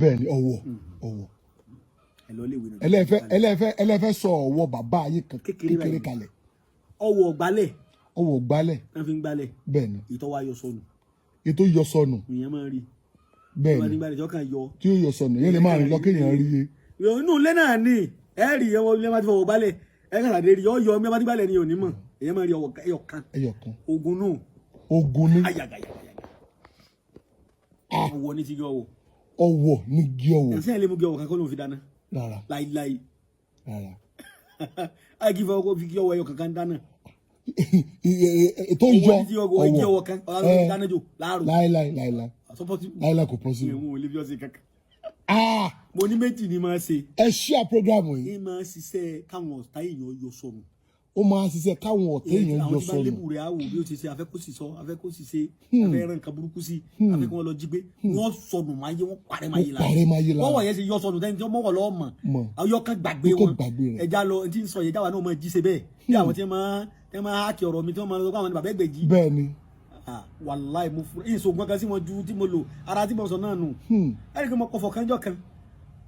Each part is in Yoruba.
Bẹ́ẹ̀ ni, ọ̀wọ̀, ọ̀wọ̀. Ẹ lọ léwe náà. Ẹlẹ́fẹ́ sọ ọ̀wọ̀ bàbá yín kan Kékeré kékeré báyìí. kalẹ̀. Ọwọ́ gbálẹ̀. Ọ̀wọ̀ gbálẹ̀. Náà fi ń gbálẹ̀. Bẹ́ẹ̀ ni. Ìtọ́wá yọ sọnù. Ètò yọ sọnù. Ìyẹn máa ń rí. Bẹ́ẹ̀ wọ́n ni. nígbà tí ọkàn yọ. Tí ó yọ sọnù, yẹn lè máa rìn lọ kéèyàn rí e. Inú ilé náà ni ẹ rí ẹwọ ilé máa ti fọwọ́ gbálẹ̀, ẹ kàn sàdé rí ọ yọ ọmọ bá ti gbálẹ̀ ni ò ní mọ̀. Èyàn máa rí ọwọ́ ẹyọ kan. Ẹyọ kan. Ogun nù. Ogun ní. Ayagayagayaga, ọwọ́ ní ti gé ọwọ́. Ọ̀wọ̀ ní gí ọ̀wọ̀. Ẹ̀sìn ẹ̀ lè mú gé ọwọ́ kan kó ló ń fi dáná. Rárá. Láíláí. Rárá. Àì kí fọwọ́ fi gé ọwọ́ ẹyọ kankan dáná. Ètò yọ. Ọwọ́ ní ti ọwọ́ gé ọwọ́ kan ọ̀rọ̀ ló fi dáná jò láàrò. Láíláí, láíláí. Sọpọ́tì. Láíláí, kò possible. Ìwọ̀n ò lè fi ọ̀sẹ̀ kankan. Ah! Mo ní méjì ni máa ṣe. Ẹ ṣíà program yìí. Ní máa ṣiṣẹ́ káwọn ọ̀tá èèyàn yọ sọnù. Ó máa ń ṣiṣẹ́ káwọn ọ̀tá èèyàn àwọn yọ tí bá sọnù. lébù rẹ̀ á wò bí ó ti ṣe afẹ́ kó sì sọ, afẹ́ kó sì ṣe, afẹ́ rán nǹkan burúkú sí, afẹ́ kí wọ́n lọ jí gbé, wọ́n sọnù máa yé, wọ́n parẹ́ máa yé lára. Wọ́n parẹ́ máa yé lára. Wọ́n wọ̀ yẹn ṣe yọ sọnù tẹ́ni tí wọ́n mọ̀wọ̀ lọ́wọ́ mọ̀. Mọ̀. Ayọ́ kan gbàgbé Ó kàn wọn. gbàgbé rẹ̀. Ẹja lọ tí ń sọ yẹn, jáwa náà máa jí ṣe bẹ́ẹ̀ bí àwọn tí wọ́n máa háàkì ọ̀rọ̀ mi, tí wọ́n máa lọ pé àwọn ní bàbá ẹgbẹ̀jì. Bẹ́ẹ̀ ni. Ah, wàláì, mo fura ìṣògùn kan sí wọn ju tí mo lò ara tí mo sọ náà nù. Ẹnì kan mo kọfọ kanjọ kan,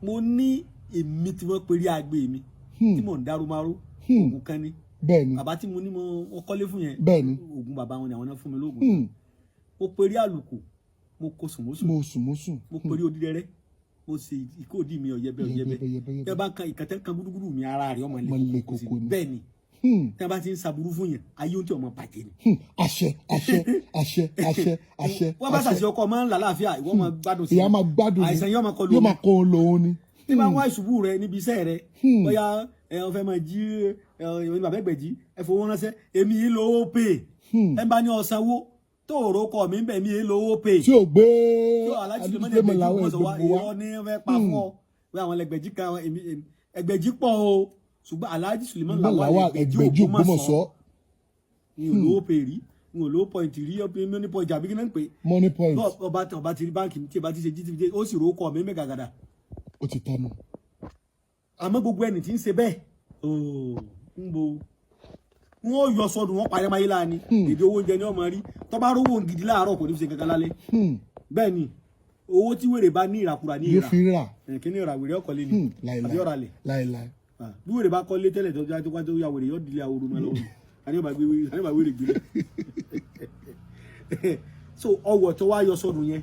mo ní èmi tí wọ́n perí agbe mi tí mò ń dárú márú, oògùn kan ni. Bẹ́ẹ̀ ni. Bàbá tí mo ní mo wọ́n kọ́lé fún yẹn, Bẹ́ẹ̀ ni. oògùn bàbá wọn ni àwọn náà fún mi lóògùn. Mo perí àlùkò, mo kó sùnmọ́sùn. Mo sùn, mo sùn. Mo perí odídẹrẹ́, mo ṣe ìkóòdì mi ọ̀yẹ́bẹ́ ọ̀yẹ́bẹ́. Yẹbẹ, yẹbẹ, yẹbẹ. Tí wọ́n bá kan ìkàtẹ́ kan gúdúgúdú mi, ara rẹ̀ ọmọ Ọmọ ilé le kókó sí koko ni. bẹ́ẹ̀ ni. Tí wọ́n bá ti ń saburú fún yẹn, ayé ohun tí ọmọ bàjẹ́ ni. Àṣẹ, àṣẹ, àṣẹ, àṣẹ, àṣẹ. Wọ́n bá ṣàṣì ọkọ máa ń làlàáfíà, ìwọ máa gbádùn sí. Ìyá máa gbádùn ni. Àìsàn yóò máa kọlu. Yóò máa kó o lòun ni. Tí bá ń wá ìṣubú rẹ níbi iṣẹ́ rẹ, bóyá ẹ ọ fẹ́ máa jí ẹ ẹ bàbá ẹgbẹ̀jì, ẹ fowó ránṣẹ́, èmi yìí lówó pè ẹ bá ní ọ̀sánwó tó òró kọ mi ń bẹ̀, mi yìí lówó pè. Tí ò gbé. Tó aláàjì lè mọ́ni Alísílẹ̀mọ̀ ẹgbẹ̀jì làwọn wọ́n sọ wá ẹgbẹ̀gbọ̀ wá. Irọ́ ní fẹ́ pa fún ọ pé àwọn ẹgbẹ̀jì kan, ẹgbẹ̀jì pọ̀ o, ṣùgbọ́n Aláàjì Suleiman Làwọn Lawal ẹgbẹ̀jì Ògbómọ̀ṣọ́. Mi ò lówó pè rí, mi ò lówó point rí, money point àbí kí náà ń pè? Money point. Ọba ti rí báńkì tí ẹ bá ti ṣe GTB, ó sì rówó kọ mi mẹ́gàgàdà. Ó ti tánu. Àmọ́ gbogbo ẹni tí ń ṣe bẹ́ẹ̀ ooo ń bo wọn yọ sọdún, wọn parẹ́ máyé láàánú. Èdè owó oúnjẹ ni wọ́n máa rí. Tó bá rówó gidi láàárọ̀, kò ní fi ṣe kankan lálẹ́. Bẹ́ẹ̀ ni, owó tí wèrè bá ní, ìràkúrà ní yóò ìrà fi rà. Kí ní ìrà wèrè ọkọ̀ lé ní Láìláì. àbí ọ̀rà lẹ̀. Láìláì. Ah, bí wèrè bá kọ́lé tẹ́lẹ̀ tó tó wá tó ya wèrè, yóò dìlé àwòrán mọ́ lọ́wọ́ ni. Àní ọba wèrè gbélé. So ọwọ́ tó wá yọ sọdún yẹn.